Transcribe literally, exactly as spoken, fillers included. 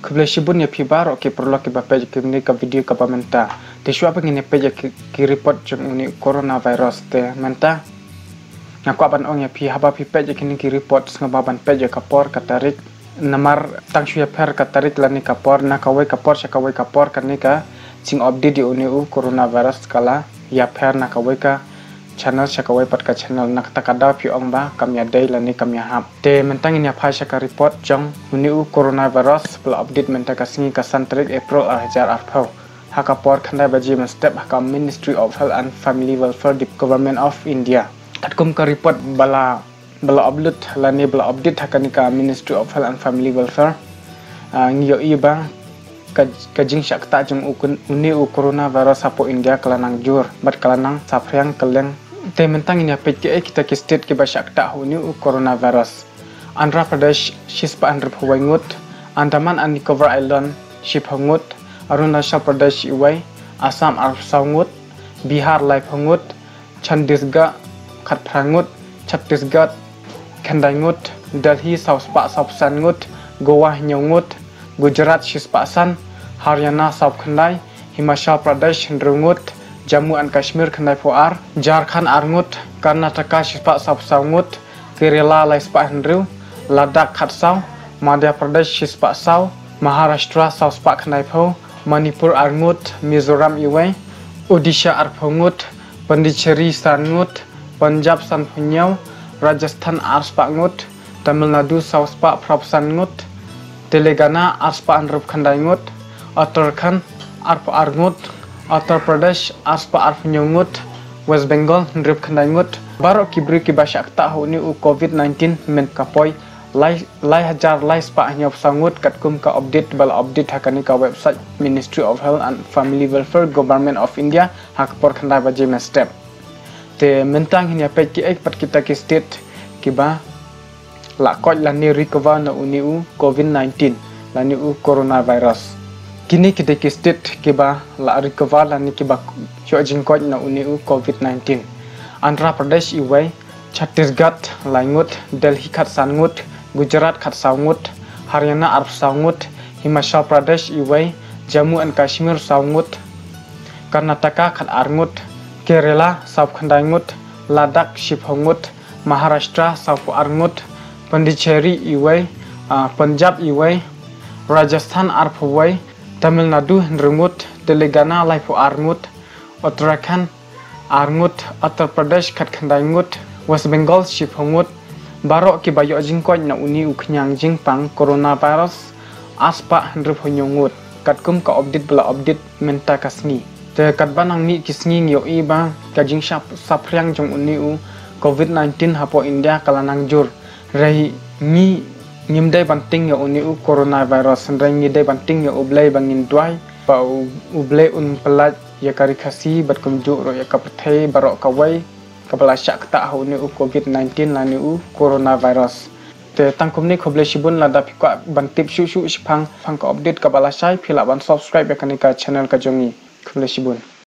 Khublei shibun ïa phi baroh ki paralok kiba peit ïa kane ka video kaba mynta. Te shuwa ba ngin ïa peit ïa ki, ki report jong une u coronavirus te mynta, nga kwah ban ong ïa phi haba phi peit ïa kine ki report sngewbha ban peit ïa ka por ka tarik. Namar tang shu ïapher ka tarik lane ka por na kawei ka por sha kawei ka por kane ka jing update ïa une u coronavirus ka la ïapher na kawei ka channel sha kawei pat ka channel, na kata ka daw phi ong ba kam ïadei lane kam ïahap. Te mynta ngin ïa phai sha ka report jong une u coronavirus ba la update mynta ka sngi ka san tarik April ar hajar arphew, ha ka por khyndai baje mynstep ha ka Ministry of Health and Family Welfare, Dep-, Government of India. Katkum ka report ba la, ba la upload lane ba la update ha kane ka Ministry of Health and Family Welfare, ah, ngi ïohi ba ka, ka jingshah ktah jong u kun-, une u coronavirus hapoh India ka la nang jur bad ka la nang saphriang kylleng. Te mynta ngin ïa peit kiei kita ki state kiba shah ktah ha une u coronavirus. Andhra Pradesh shispah hynriewphew wei ngut, Andaman and Nicobar Island shiphew ngut, Arunachal Pradesh iwei, Assam arphew saw ngut, Bihar laiphew ngut, Chhattisgarh khatphra ngut, Chhattisgarh khyndai ngut, Delhi saw spah saw phew san ngut, Goa hynñiew ngut, Gujarat shispah san, Haryana saw khyndai, Himachal Pradesh hynriew ngut, Jammu and Kashmir khyndaiphew ar, Jharkhand ar ngut, Karnataka shispah saw phew saw ngut, Kerala lai spah hynriew, Ladakh khatsaw, Madhya Pradesh shispah saw, Maharashtra saw spah khyndaiphew, Manipur ar ngut, Mizoram iwei, Odisha arphew ngut, Pondicherry san ngut, Punjab sanphew hynñiew, Rajasthan ar spah ngut, Tamil Nadu saw spah phra phew san ngut, Telangana ar spah hynriew phew khyndai ngut, Uttarakhand arphew ar ngut, Uttar Pradesh ar spah arphew hynñiew ngut, West Bengal hynriew phew khyndai ngut. Baroh ki briew kiba shah ktah ha une u covid nineteen mynta ka poi lai, lai hajar lai spah hynñiew phew saw ngut katkum ka update ba la update ha kane ka website Ministry of Health and Family Welfare, Government of India, ha ka por khyndai baje mynstep. Te mynta ngin ïa peit kiei pat kita ki state kiba la koit lane recover na une u covid nineteen lane u coronavirus. Kine ki dei ki state kiba la recover lane kiba ïoh jingkoit na une u covid nineteen. Andhra Pradesh iwei, Chhattisgarh lai ngut, Delhi khatsan ngut, Gujarat khatsaw ngut, Haryana arphew saw ngut, Himachal Pradesh iwei, Jammu and Kashmir saw ngut, Karnataka khatar ngut, Kerala saw phew khyndai ngut, Ladakh shiphew ngut, Maharashtra saw phew ar ngut, Pondicherry iwei, ah, Punjab iwei, Rajasthan arphew wei, Tamil Nadu hynriew ngut, Telangana laiphew ar ngut, Uttarakhand ar ngut, Uttar Pradesh khatkhyndai ngut, West Bengal shiphew ngut. Baroh kiba ïoh jingkoit na une u khñiang jingpang coronavirus ar spah hynriewphew hynñiew ngut katkum ka update ba la update mynta ka sngi. Te katba nang mih ki sngi ngi ïohi ba ka jingshah saphriang jong une u covid nineteen hapoh India ka la nang jur. Hynrei ngi, ngim dei ban tieng ïa une u coronavirus, hynrei ngi dei ban tieng ïa U Blei ba ngin duwai ba U, U Blei un pyllait ïa ka Ri Khasi bad kumjuh ruh ïa ka pyrthei baroh kawei kaba la shah ktah ha une u covid nineteen lane u coronavirus. Te tang kumne, khublei shibun. Lada phi kwah ban tip shuh shuh shaphang, shaphang ka update kaba lashai, phi lah ban subscribe ïa kane ka channel ka jong ngi. Khublei shibun.